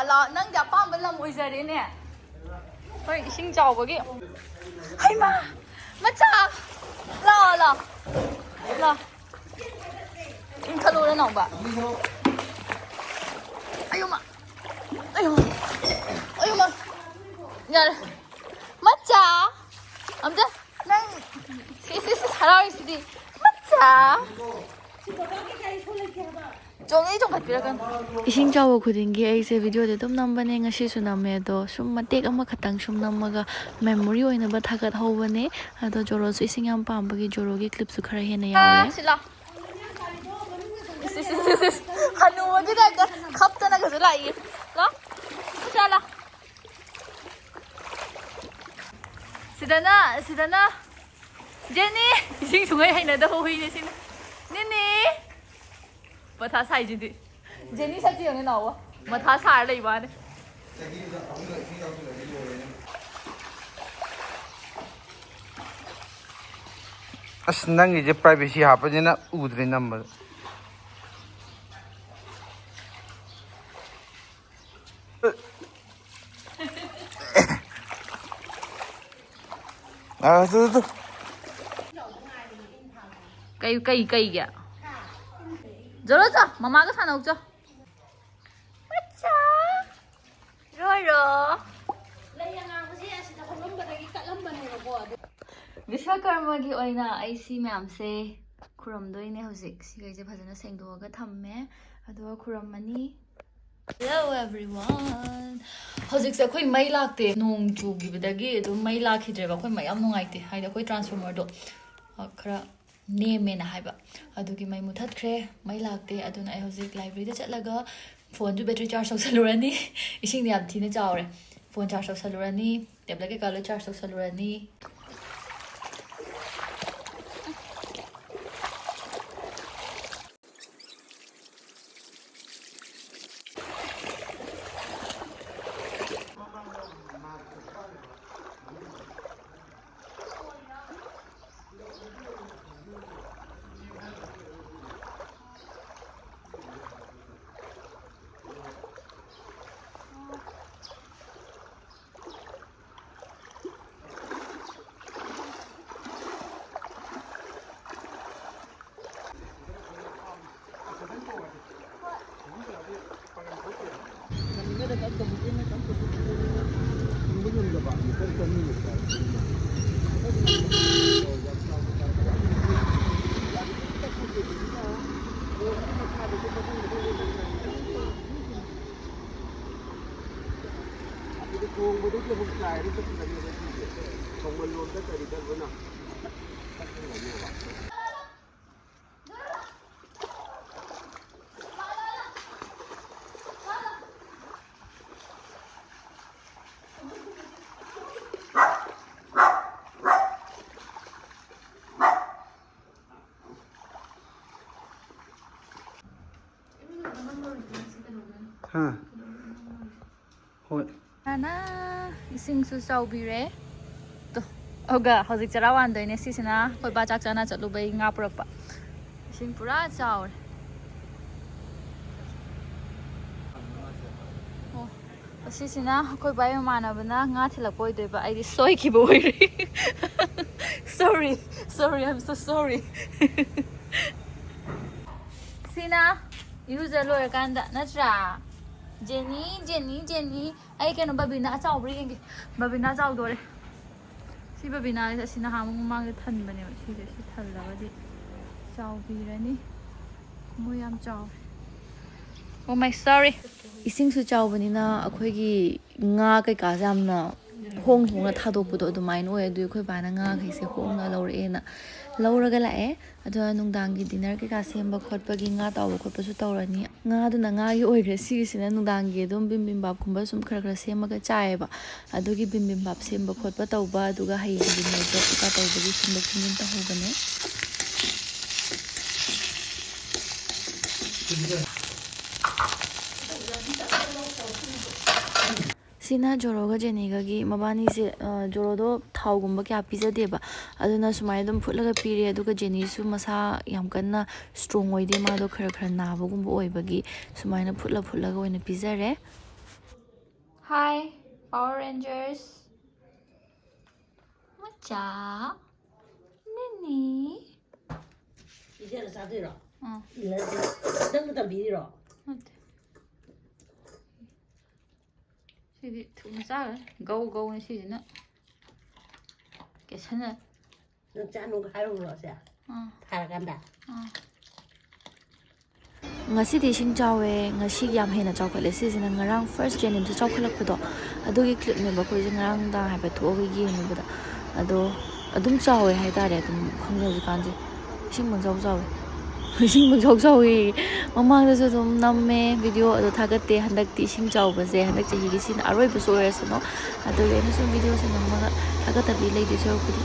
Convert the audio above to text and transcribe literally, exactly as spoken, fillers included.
ꯂꯥꯛꯑꯣ, ꯅꯪꯒꯤ ꯑꯄꯥꯝꯕ ꯂꯝ ꯑꯣꯏꯖꯔꯦꯅꯦ꯫ ꯍꯣꯏ, ꯏꯁꯤꯡ ꯆꯥꯎꯕꯒꯤ꯫ ꯍꯩꯃꯥ! ꯃꯆꯥ! ꯂꯥꯛꯑꯣ, ꯂꯥꯛꯑꯣ꯫ ꯂꯥꯛꯑꯣ꯫ ꯏꯟꯈꯠꯂꯣ, ꯅꯅꯥꯎꯕ꯫ ꯑꯌꯣꯃ! ꯑꯌꯣꯃ! ꯑꯌꯣꯃ! ꯌꯥꯔꯦ꯫ ꯃꯆꯥ! ꯑꯝꯇ ꯅꯪ ꯁꯤ, ꯁꯤ, ꯁꯤ ꯍꯔꯥꯎꯔꯤꯁꯤꯗꯤ꯫ ꯃꯆꯥ! ꯆꯣꯡꯉꯤ ꯆꯣꯡꯈꯠꯄꯤꯔꯛꯀꯅꯨ꯫ ꯏꯁꯤꯡ ꯆꯥꯎꯕ ꯈꯨꯗꯤꯡꯒꯤ ꯑꯩꯁꯦ ꯚꯤꯗꯤꯑꯣꯗꯤ ꯑꯗꯨꯝ ꯅꯝꯕꯅꯦ, ꯉꯁꯤꯁꯨ ꯅꯝꯃꯦ, ꯑꯗꯣ ꯁꯨꯝ ꯃꯇꯦꯛ ꯑꯃꯈꯛꯇꯪ ꯁꯨꯝ ꯅꯝꯃꯒ ꯃꯦꯃꯣꯔꯤ ꯑꯣꯏꯅꯕ ꯊꯥꯒꯠꯍꯧꯕꯅꯦ꯫ ꯑꯗꯣ ꯖꯣꯔꯣꯁꯨ ꯏꯁꯤꯡ ꯌꯥꯝ ꯄꯥꯝꯕꯒꯤ ꯖꯣꯔꯣꯒꯤ ꯀ꯭ꯂꯤꯞꯁꯨ ꯈꯔ ꯍꯦꯟꯅ ꯌꯥꯎꯔꯦ꯫ ꯁꯤ ꯂꯥꯎ꯫ ꯏꯁ, ꯏꯁ, ꯏꯁ, ꯏꯁ, ꯏꯁ꯫ ꯍꯅꯨꯕꯒꯤ ꯇꯥꯏꯞꯇ ꯈꯞꯇꯅꯒꯁꯨ ꯂꯥꯛꯏ꯫ ꯂꯥꯎ꯫ ꯁꯤ ꯂꯥꯎ꯫ ꯁꯤꯗꯅ, ꯁꯤꯗꯅ ꯖꯦꯅꯤ! ꯏꯁꯤꯡ ꯁꯨꯡꯍꯩ ꯍꯩꯅꯗꯕ ꯍꯨꯏꯅꯦ ꯁꯤꯅ꯫ ꯅꯤꯅꯤ! ꯃꯊꯥ ꯁꯥꯏꯁꯤꯗꯤ꯫ ꯖꯦꯅꯤ ꯁꯛꯁꯤ ꯌꯦꯡꯉꯨꯅꯦ ꯅꯥꯎꯕ꯫ ꯃꯊꯥ ꯁꯥꯔ ꯂꯩꯕ ꯋꯥꯅꯦ꯫ ꯑꯁ, ꯅꯪꯒꯤꯁꯦ privacy ꯍꯥꯞꯄꯅꯤꯅ ꯎꯗ꯭ꯔꯦ ꯅꯝꯕꯗ꯫ ꯑ, ꯑꯗꯨ, ꯑꯗꯨ꯫ ꯀꯩ, ꯀꯩ, ꯀꯩꯒꯤ? ꯖꯣꯔꯣ ꯆꯣ, ꯃꯃꯥꯒ ꯁꯥꯟꯅꯧ ꯆꯣ꯫ ꯃꯆꯥ! ꯔꯣꯏꯔꯣ꯫ ꯂꯩ ꯑꯉꯥꯡꯕꯁꯦ ꯑꯁꯤꯗ ꯍꯧꯔꯝꯕꯗꯒꯤ ꯀꯠꯂꯝꯕꯅꯦꯕꯀꯣ, ꯑꯗꯨ ꯕꯤꯁ꯭ꯋꯀꯔꯃꯒꯤ ꯑꯣꯏꯅ ꯑꯩ ꯁꯤ ꯃꯌꯥꯝꯁꯦ ꯈꯨꯔꯝꯗꯣꯏꯅꯦ ꯍꯧꯖꯤꯛ꯫ ꯁꯤꯈꯩꯁꯦ ꯐꯖꯅ ꯁꯦꯡꯗꯣꯛꯑꯒ ꯊꯝꯃꯦ, ꯑꯗꯨꯒ ꯈꯨꯔꯝꯃꯅꯤ꯫ Hello everyone! ꯍꯧꯖꯤꯛꯁꯦ ꯑꯩꯈꯣꯏ ꯃꯩ ꯂꯥꯛꯇꯦ, ꯅꯣꯡ ꯆꯨꯈꯤꯕꯗꯒꯤ ꯑꯗꯨꯝ ꯃꯩ ꯂꯥꯛꯈꯤꯗ꯭ꯔꯦꯕ꯫ ꯑꯩꯈꯣꯏ ꯃꯩ ꯌꯥꯝ ꯅꯨꯡꯉꯥꯏꯇꯦ, ꯍꯥꯏꯗꯤ ꯑꯩꯈꯣꯏ ꯇ꯭ꯔꯥꯟꯁꯐꯣꯔꯃꯔꯗꯣ, ꯑ, ꯈꯔ ꯅꯦꯝꯃꯦꯅ ꯍꯥꯏꯕ, ꯑꯗꯨꯒꯤ ꯃꯩ ꯃꯨꯊꯠꯈ꯭ꯔꯦ꯫ ꯃꯩ ꯂꯥꯛꯇꯦ, ꯑꯗꯨꯅ ꯑꯩ ꯍꯧꯖꯤꯛ ꯂꯥꯏꯕ꯭ꯔꯦꯔꯤꯗ ꯆꯠꯂꯒ ꯐꯣꯟꯁꯨ ꯕꯦꯇ꯭ꯔꯤ ꯆꯥꯔꯖ ꯇꯧꯁꯜꯂꯨꯔꯅꯤ꯫ ꯏꯁꯤꯡꯗꯤ ꯌꯥꯝ ꯊꯤꯅ ꯆꯥꯎꯔꯦ꯫ ꯐꯣꯟ ꯆꯥꯔꯖ ꯇꯧꯁꯜꯂꯨꯔꯅꯤ, ꯇꯦꯕ꯭ꯂꯦꯠ ꯀꯩꯀꯥ ꯂꯣꯏ ꯆꯥꯔꯖ ꯇꯧꯁꯜꯂꯨꯔꯅꯤ꯫ ꯑꯗꯨꯗꯤ ꯊꯣꯡꯕꯗꯒꯤ ꯑꯃꯨꯛ ꯆꯥꯏꯔ ꯆꯠꯈꯤꯗꯕꯅꯦꯕ ꯁꯤꯁꯦ꯫ ꯈꯣꯡꯃꯟ ꯂꯣꯝꯗ ꯀꯔꯤꯗ ꯂꯣꯏꯅ ꯆꯠꯈꯤꯗꯕꯅꯦꯕ꯫ ꯍꯥ? ꯍꯣꯏ꯫ ꯅꯥꯅꯥ, ꯏꯁꯤꯡꯁꯨ ꯆꯥꯎꯕꯤꯔꯦ꯫ ꯇꯣ, ꯑꯗꯨꯒ ꯍꯧꯖꯤꯛ ꯆꯔꯥ ꯋꯥꯟꯗꯣꯏꯅꯦ꯫ ꯁꯤꯁꯤꯅ ꯑꯩꯈꯣꯏ ꯕꯥ ꯆꯥꯛ ꯆꯥꯅ ꯆꯠꯂꯨꯕꯩ ꯉꯥ ꯄꯨꯔꯛꯄ꯫ ꯏꯁꯤꯡ ꯄꯨꯔꯥ ꯆꯥꯎꯔꯦ꯫ ꯑꯣ, ꯑꯁꯤꯁꯤꯅ ꯑꯩꯈꯣꯏ ꯕꯥꯏ ꯃꯃꯥꯟꯅꯕꯅ ꯉꯥ ꯊꯤꯜꯂꯛꯄ ꯑꯣꯏꯗꯣꯏꯕ꯫ ꯑꯩꯗꯤ ꯁꯣꯏꯈꯤꯕ ꯑꯣꯏꯔꯦ꯫ Sorry, sorry, I'm so sorry꯫ ꯁꯤꯅ ꯏꯔꯨꯖ ꯂꯣꯏꯔꯀꯥꯟꯗ ꯅꯠꯇ꯭ꯔꯥ? Jenny, Jenny, Jenny. ꯑꯩ ꯀꯩꯅꯣ ꯕꯕꯤꯅꯥ ꯑꯆꯥꯎꯕ꯭ꯔꯥ ꯌꯦꯡꯒꯦ꯫ ꯕꯕꯤꯅꯥ ꯆꯥꯎꯗꯣꯔꯦ꯫ ꯁꯤ ꯕꯕꯤꯅꯥꯁꯦ ꯑꯁꯤ ꯅꯍꯥꯟꯃꯨꯛ ꯃꯃꯥꯡꯗ ꯊꯟꯕꯅꯦꯕ꯫ ꯁꯤꯁꯦ ꯁꯤ ꯊꯜꯂꯒꯗꯤ ꯆꯥꯎꯕꯤꯔꯅꯤ꯫ ꯃꯣꯏ ꯌꯥꯝ ꯆꯥꯎꯔꯦ꯫ Oh my, sorry꯫ ꯏꯁꯤꯡꯁꯨ ꯆꯥꯎꯕꯅꯤꯅ ꯑꯩꯈꯣꯏꯒꯤ ꯉꯥ ꯀꯩꯀꯥꯁꯦ ꯌꯥꯝꯅ ꯍꯣꯡ ꯍꯣꯡꯅ ꯊꯥꯗꯣꯛꯄꯗꯣ ꯑꯗꯨꯃꯥꯏꯅ ꯑꯣꯏ꯫ ꯑꯗꯨꯒꯤ ꯑꯩꯈꯣꯏ ꯕꯥꯅ ꯉꯥꯈꯩꯁꯦ ꯍꯣꯡꯅ ꯂꯧꯔꯛꯑꯦꯅ ꯂꯧꯔꯒ ꯂꯥꯛꯑꯦ꯫ ꯑꯗꯨꯒ ꯅꯨꯡꯗꯥꯡꯒꯤ dinner ꯀꯩꯀꯥ ꯁꯦꯝꯕ ꯈꯣꯠꯄꯒꯤ ꯉꯥ ꯇꯥꯎꯕ ꯈꯣꯠꯄꯁꯨ ꯇꯧꯔꯅꯤ꯫ ꯉꯥꯗꯨꯅ ꯉꯥꯒꯤ ꯑꯣꯏꯈ꯭ꯔꯦ꯫ ꯁꯤꯒꯤꯁꯤꯅ ꯅꯨꯡꯗꯥꯡꯒꯤ ꯑꯗꯨꯝ ꯕꯤꯝꯕꯤꯝꯕꯥꯞꯀꯨꯝꯕ ꯁꯨꯝ ꯈꯔ ꯈꯔ ꯁꯦꯝꯃꯒ ꯆꯥꯏꯌꯦꯕ꯫ ꯑꯗꯨꯒꯤ ꯕꯤꯝꯕꯤꯝꯕꯥꯞ ꯁꯦꯝꯕ ꯈꯣꯠꯄ ꯇꯧꯕ, ꯑꯗꯨꯒ ꯍꯌꯦꯡꯒꯤ ꯃꯦꯀꯞ ꯀꯩꯀꯥ ꯇꯧꯕꯒꯤ ꯁꯤꯟꯗꯣꯛ ꯁꯤꯟꯖꯤꯟ ꯇꯧꯍꯧꯕꯅꯦ꯫ ꯁꯤꯅ ꯖꯣꯔꯣꯒ ꯖꯦꯅꯤꯒꯒꯤ ꯃꯕꯥꯅꯤꯁꯦ, ꯑ, ꯖꯣꯔꯣꯗꯣ ꯊꯥꯎꯒꯨꯝꯕ ꯀꯌꯥ ꯄꯤꯖꯗꯦꯕ, ꯑꯗꯨꯅ ꯁꯨꯃꯥꯏꯅ ꯑꯗꯨꯝ ꯐꯨꯠꯂꯒ ꯄꯤꯔꯦ꯫ ꯑꯗꯨꯒ ꯖꯦꯅꯤꯁꯨ ꯃꯁꯥ ꯌꯥꯝ ꯀꯟꯅ strong ꯑꯣꯏꯗꯦ, ꯃꯥꯗꯣ ꯈꯔ ꯈꯔ ꯅꯥꯕꯒꯨꯝꯕ ꯑꯣꯏꯕꯒꯤ ꯁꯨꯃꯥꯏꯅ ꯐꯨꯠꯂ ꯐꯨꯠꯂꯒ ꯑꯣꯏꯅ ꯄꯤꯖꯔꯦ꯫ Hi, Power Rangers꯫ ꯃꯆꯥ꯫ ꯅꯤꯅꯤ꯫ ꯄꯤꯖꯔ ꯆꯥꯗꯣꯏꯔꯣ? ꯑꯥ꯫ ꯏꯜꯂꯗꯤ ꯅꯪꯅ ꯇꯝꯕꯤꯔꯤꯔꯣ? ꯅꯠꯇꯦ꯫ ꯁꯤꯗꯤ ꯊꯨꯅ ꯆꯥꯈ꯭ꯔꯦ꯫ ꯒꯧ ꯒꯧꯅ ꯁꯤꯁꯤꯅ ꯀꯦꯁꯟꯅ꯫ ꯅꯪ ꯆꯥꯅꯨꯒ ꯍꯥꯏꯔꯨꯕ꯭ꯔꯣ ꯁꯦ? ꯑꯥ, ꯊꯥꯔꯀꯥꯟꯗ? ꯑꯥ꯫ ꯉꯁꯤꯗꯤ ꯏꯁꯤꯡ ꯆꯥꯎꯋꯦ꯫ ꯉꯁꯤꯒꯤ ꯌꯥꯝ ꯍꯦꯟꯅ ꯆꯥꯎꯈꯠꯂꯦ꯫ ꯁꯤꯁꯤꯅ ꯉꯔꯥꯡ ꯐꯥꯔꯁ ꯖꯦꯅꯤꯝꯁ ꯆꯥꯎꯈꯠꯂꯛꯄꯗꯣ, ꯑꯗꯨꯒꯤ ꯀ꯭ꯂꯤꯞꯅꯦꯕ꯫ ꯑꯩꯈꯣꯏꯁꯦ ꯉꯔꯥꯡ ꯅꯨꯡꯗꯥꯡ ꯍꯥꯏꯐꯦꯠ ꯊꯣꯛꯑꯒ ꯌꯦꯡꯉꯨꯕꯗ, ꯑꯗꯣ ꯑꯗꯨꯝ ꯆꯥꯎꯋꯦ ꯍꯥꯏꯇꯥꯔꯦ꯫ ꯑꯗꯨꯝ ꯈꯪꯗꯦ, ꯍꯧꯖꯤꯛꯀꯥꯟꯁꯦ ꯏꯁꯤꯡ ꯄꯪꯆꯥꯎ ꯆꯥꯎꯋꯦ꯫ ꯏꯁꯤꯡ ꯄꯪꯆꯥꯎ ꯆꯥꯎꯋꯦ꯫ ꯃꯃꯥꯡꯗꯁꯨ ꯑꯗꯨꯝ ꯅꯝꯃꯦ ꯚꯤꯗꯤꯑꯣ, ꯑꯗꯣ ꯊꯥꯒꯠꯇꯦ꯫ ꯍꯟꯗꯛꯇꯤ ꯏꯁꯤꯡ ꯆꯥꯎꯕꯁꯦ ꯍꯟꯗꯛ ꯆꯍꯤꯒꯤ ꯁꯤꯅ ꯑꯔꯣꯏꯕꯁꯨ ꯑꯣꯏꯔꯁꯅꯨ꯫ ꯑꯗꯨꯒꯤ ꯑꯩꯅ ꯁꯨꯝ ꯚꯤꯗꯤꯑꯣꯁꯦ ꯅꯝꯃꯒ ꯊꯥꯒꯠꯇꯕꯤ ꯂꯩꯗꯣꯏ ꯁꯔꯨꯛꯄꯨꯗꯤ